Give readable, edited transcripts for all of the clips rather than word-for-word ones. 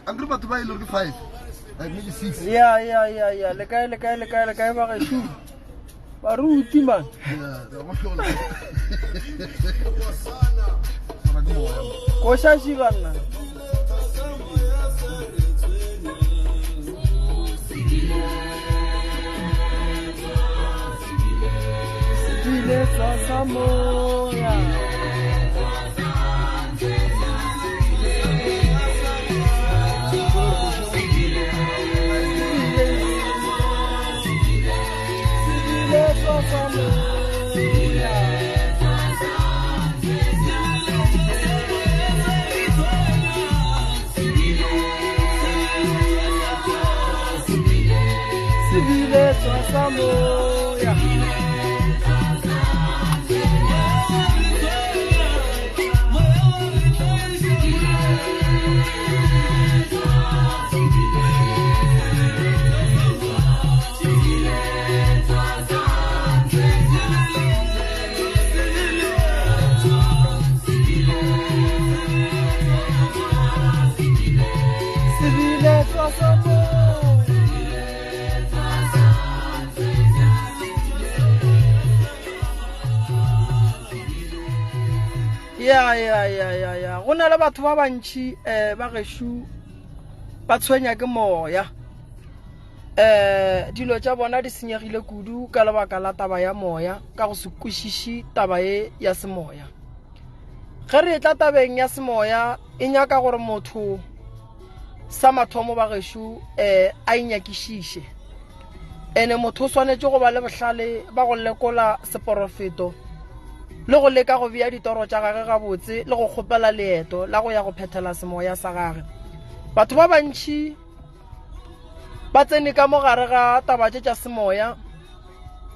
Ankere batho ba e le gore ke 5. Like maybe 6. Ya ya ya ya le kae le kae le kae le kae ba gešo. Baruti man. Yeah, go hlola. Sona ke moya. Koša shi banna. Sebiletsa sa moya. Sebiletsa sa moya. Sebiletsa sa moya. Sebiletsa sa moya. Ya ya ya ya ya go na le batho ba bantši um ba gešo ba tshwenya ke moya um dilo tša bona di senyegile kudu ka lebaka la taba ya moya ka go se kwešiše taba ye ya semoya ge re etla tabeng ya semoya e nyaka gore motho sa mathomo ba gešo um a inyakišiše ene motho o swanetše go ba le bohlale ba go lekola seporofeto le go leka go bea ditoro tša gage gabotse le go kgopela leeto la go ya go phethela semoya sa gage batho ba bantši ba tsene ka mo gare ga taba tše tša semoya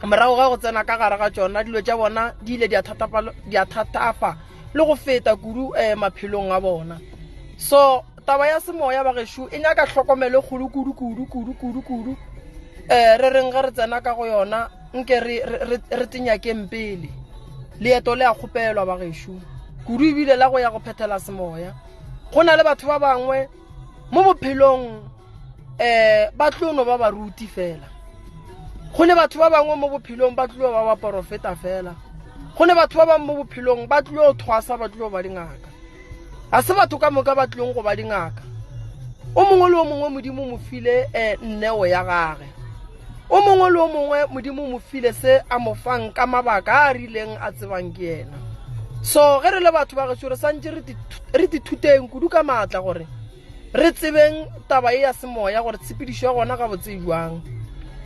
morago ga go tsena ka gare ga tšona dilo tša bona di ile di a thatafa le go feta kudu um maphelong a bona so taba ya semoya ba gešo e nyaka tlhokomelo kgolo kudu kudu kudu kudu kudu um re reng ge re tsena ka go yona nke re tenyakeng pele leeto le a kgopelwa ba gešo kudu ebile la go ya go phethela semoya go na le batho ba bangwe mo bophelong um ba tlo no ba baruti fela go ne batho ba bangwe mo bophelong ba tlilo ba baporofeta fela go ne batho ba bangwe mo bophelong ba tlilo thwasa ba tlilo ba dingaka ga se batho ka moka ba tlilong go ba dingaka o mongwe le o mongwe modimo mo file um nneo ya gage o mongwe le o mongwe modimo mo file se a mo fang ka mabaka a a rileng a tsebang ke yena so ge re le batho ba gešo re santse re tithuteng kudu ka maatla gore re tsebeng taba ye ya semoya gore tshepedišo ya gona gabotse e jwang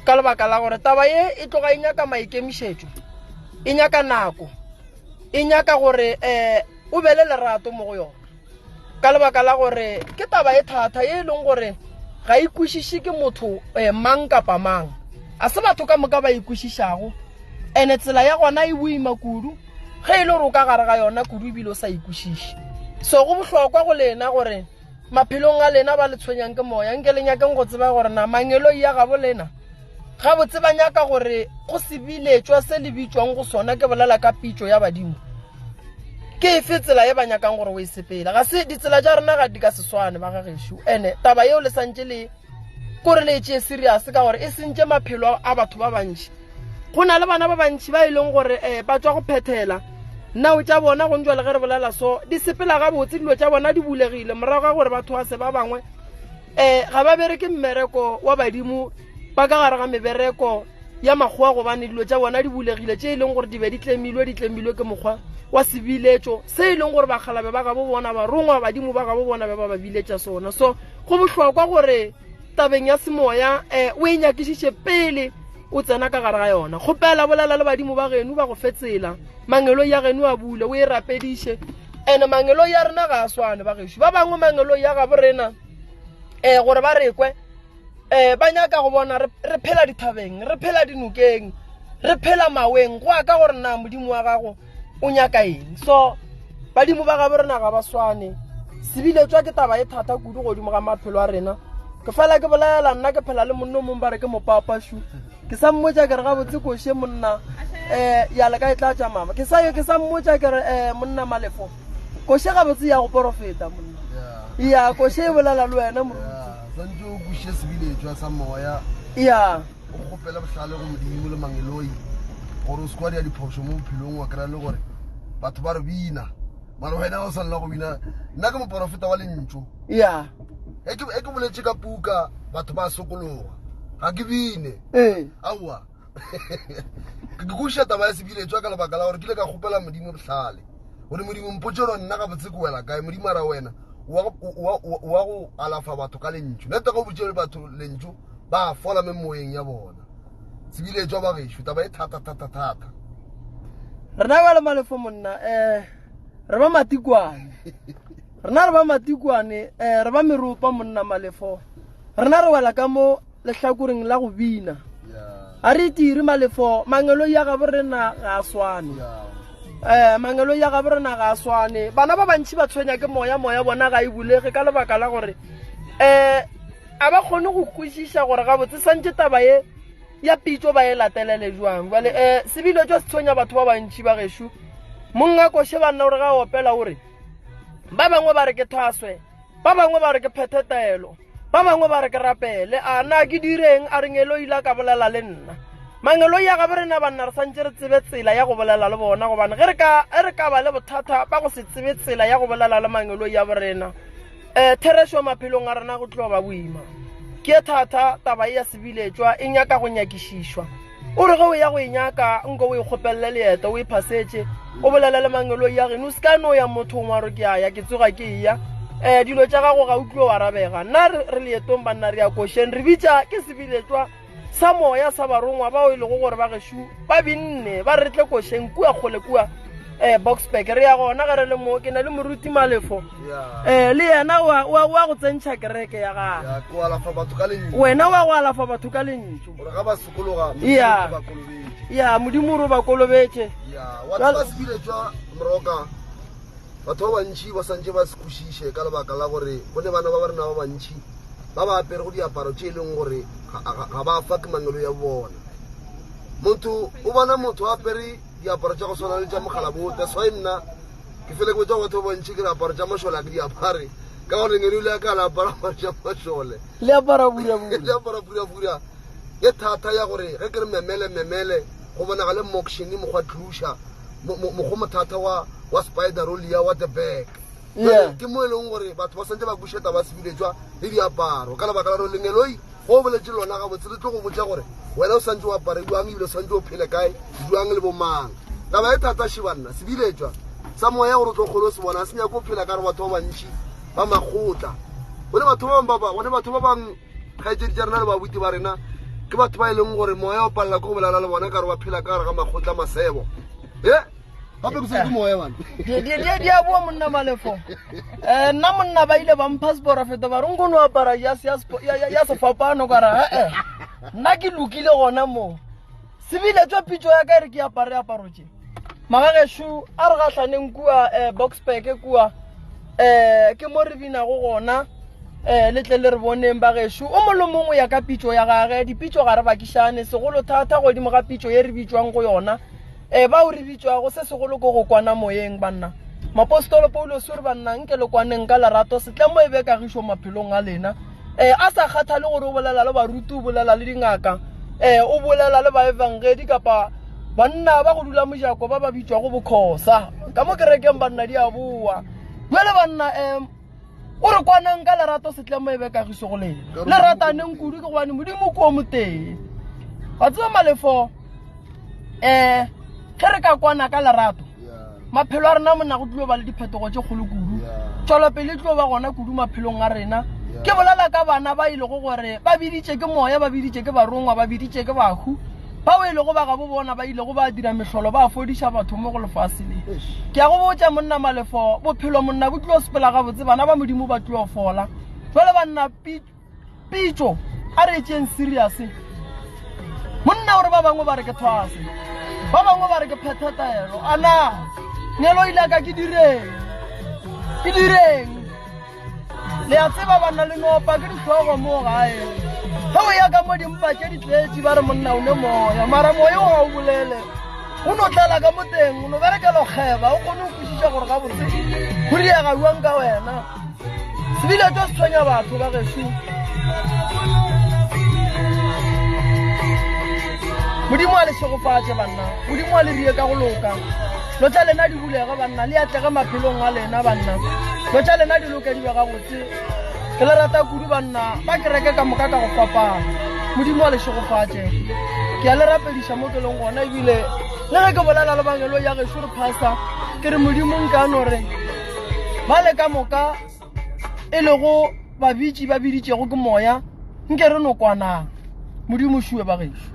ka lebaka la gore taba ye e tloga e nyaka maikemišetšo e nyaka nako e nyaka gore um o be le lerato mo go yona ka lebaka la gore ke taba e thata ye e leng gore ga e kwešiše ke motho um mang kapa mang a se batho ka moka ba e kwešišago ene tsela ya gona e boima kudu ge e le gore o ka gare ga yona kudu ebile o sa e kwešiše so go bohlokwa go lena gore maphelong a lena ba le tshwenyang ke moya nke le nyakeng go tseba gore na mangeloi ya gabo lena gabotse ba nyaka gore go se biletšwa se le bitšwang go sona ke bolela ka pitšo ya badimo ke efe tsela ye ba nyakang gore o e sepela ga se ditsela tša rena ga di ka se swane ba gagešo ene taba yeo le santše le kore le e tšee serious ka gore e sentše maphelo a batho ba bantši go na le bana ba bantši ba e leng gore um ba tswa go phethela nao tša bona go njwa le ge re bolela so di sepela gabotse dilo tša bona di bulegile morago ga gore batho ba se ba bangwe um ga ba bereke mmereko wa badimo ba ka gare ga mebereko ya makgowa gobane dilo tša bona di bulegile tše e leng gore di be di tlemilwe di tlemilwe ke mokgwa wa sebiletšo se e leng gore bakgalabe ba gabo bona barongwa badimo ba gabo bona be ba ba biletša sona so go bohlokwa gore tabeng ya semoya um o e nyakišiše pele o tsena ka gare ga yona kgopela bolela le badimo ba geno ba go fe tsela mangeloi ya geno a bule o e rapediše ene mangeloi ya rena ga a swane ba gešo ba bangwe mangeloi ya gabo rena um gore ba re kwe um ba nyaka go bona re phela dithabeng re phela dinokeng re phela maweng go ya ka gore na modimo wa gago o nyaka eng so badimo ba gabo rena ga ba swane sebiletswa ke taba e thata kudu godimo ga maphelo a rena ke fela ke bolela nna ke phela le monno mongwe ba re ke mopapašu ke sa mmotša ke re gabotse koše monna um ya le ka e tla tša mama ke sa ke sa mmotša ke re um monna malefo koše gabotse ya go porofeta monna. Ya, koše e bolela le wena moruti. Ya, santse o kwešiše sebiletšwa sa moya. Ya. O kgopele bohlale go Modimo le mangeloi gore o se kwa dia diphošo mo bophelong wa kry-a le gore batho ba re bina mara wena o swanela go bina. Nna ke moporofeta wa lentšu. Ya. E ke boletše ka puka batho ba sokologa. Ga ke bine. Ee. Aowa. Ke kwešiša taba ya sebiletšwa ka lebaka la gore ke ile ka kgopela Modimo bohlale. Gore Modimo mpotše gore nna gabotse ke wela kae. Modimo a ra wena wa go alafa batho ka lentšu. Nna ga o botše batho lentšu ba fola me moyeng ya bona. Sebiletšwa ba gešo taba e thata thata thata. Rena ba le malefo monna re ba matikwane. Rena re ba matikwane re ba meropa monna malefo. Rena re wela ka mo lehlakoreng la go bina. A re tire malefo mangeloi ya gabo rena ga a swane. Mangeloi ya gabo rena ga a swane. Bana ba bantši ba tshwenya ke moya, moya bona ga e bulege ka lebaka la gore a ba kgone go kwešiša gore gabotse santše taba ye ya pitšo ba e latelele jwang. Jwale sebiletšwa se tshwenya batho ba bantši ba gešo. Monga koše banna o re ga opela o re ba bangwe ba re ke thwaswe, ba bangwe ba re ke phethe taelo, ba bangwe ba re ke rapele. A na ke direng? A re ngeloi la ka bolela le nna. Mangeloi a gabo rena banna re santše re tsebe tsela ya go bolela le bona, gobane ge re ka ba le bothata ba go se tsebe tsela ya go bolela le mangeloi a borena, therešo maphelong a rena go tlo ba boima. Ke thata taba ya sebiletšwa e nyaka go nyakišišwa. O re ge o ya go e nyaka nko o e kgopelele leeto o e phasetše o bolele le mangeloi ya geno. O se ka no ya mothong wa re ke a ya ke tsoga ke eya. Dilo tša gago ga o tlo arabega. Nna re leetong banna re ya košeng, re bitša ke sebiletšwa sa moya sa barongwa bao e lego gore ba gešo ba binne ba re tle košeng kua kgole kua Boksburg. Re ya gona ge re le mo ke na le moruti Malefo. Le yena wa go tsentšha kereke ya gagwe. Wena wa go alafa batho ka lentšu. Ya. Ya, Modimo o re ba kolobetše. Batho ba bantši ba santše ba se kwešiše ka lebaka la gore go ne bana ba ba rena ba bantši ba ba aperego diaparo tše e leng gore ga ba fa ke mangelo ya bona. Motho o bona motho a apere diaparo tša go swana le tša mogalabote. That's why nna ke fele ke botša batho ba bantši ke re aparo tša mašole a ke di apare ka gore lengelo le ka la apara aparo tša mašole. Le apara purapura. Le apara purapura. E thata ya gore ge ke re memele memele go bonagale moction mokgwa tlusha mokgwa mothata wa wa spider rolia wa the back. Ke mo e leng gore batho ba santse ba kušeta ba sebiletšwa le diaparo ka lebaka la gore lengeloi go boletse lona gabotse le tlo go botša gore wena o santse o apare jwang ebile o santse o phele kae jwang le bomang. Taba e thata šibanna sebiletšwa sa moya gore o tlo kgone o se bona se nyako o phela ka re batho ba bantši ba makgotla. Go ne batho ba bangwe ba ba, go ne batho ba bangwe kgaetšedi tša rena le babuti ba rena ke batho ba e leng gore moya o palela ke go bolela le bona ka re ba phela ka gare ga makgotla masebo. Gape ke se moya bana. Di a boa monna Malefo. Nna monna ba ile ba mpha seporofeto ba re nkono apara ya sefapano ka ra eh. Nna ke lokile gona mo. Sebiletšwa pitšo ya ka e re ke apare aparo tše. Magageshu a re gahlaneng kua Boksburg kua. Ke mo re binago gona. Le tle le re boneng bageshu. O mongwe le mongwe ya ka pitšo ya gage. Dipitšo ga re bakišane segolo thata godimo ga pitšo ye re bitšwang go yona. Bao re bitšwago se segolo ko go kwana moyeng banna. Mapostolo Paulus o re banna nke le kwaneng ka lerato setlemo e be kagišo maphelong a lena. A sa kgathale gore o bolela le baruti, o bolela le dingaka, o bolela le baevangedi kapa banna ba go dula mojako ba ba bitšwago bokhosa. Ka mo kerekeng banna di a boa. Jwale banna o re kwanang ka lerato setlemo e be kagišo go lena. Le rataneng kudu ke gobane Modimo ke o motee. Wa tseba Malefo, ge re ka kwana ka lerato maphelo a rena monna go tlo ba le diphetogo tše kgolo kudu. Tšwelopele e tlo ba gona kudu maphelong a rena. Ke bolela ka bana ba e lego gore ba biditše ke moya, ba biditše ke barongwa, ba biditše ke bahu, bao e lego ba gabo bona ba ilego ba dira mehlolo, ba fodiša batho mo go lefase le. Ke a go botša monna Malefo, bophelo monna bo tlo sepela gabotse, bana ba Modimo ba tlo fola. Jwale banna pitšo a re tšeeng serious. Monna o re ba bangwe ba re ke thwase, ba bangwe ba re ke phethe taelo. A na ngeloi la ka ke direng? Ke direng? Le a tseba banna le nopa ke dihlogo mo gae. Ge o ya ka mo dimpa tše di tletše ba re monna o ne moya, mara moya o ga o bolele. O no tlala ka mo teng, o no berekela go kgeba, o kgone go kwešiša gore gabotse go diega jwang ka wena. Sebiletšo se tshwenya batho ba gešo. Modimo a le šegofatše banna. Modimo a le rie ka go loka. Lo tša lena di bulege banna, le atlege maphelong a lena banna. Lo tša lena di loke di be gabotse. Ke le rata kudu banna ba kereke ka moka ka go fapana. Modimo a le šegofatše. Ke a le rapediša mo ke leng gona ebile le ge ke bolela le bangelo ya gešo re phasa ke re Modimo nka no re ba le ka moka e lego babitši ba biditšego ke moya nke re no kwanang. Modimo šue ba gešo.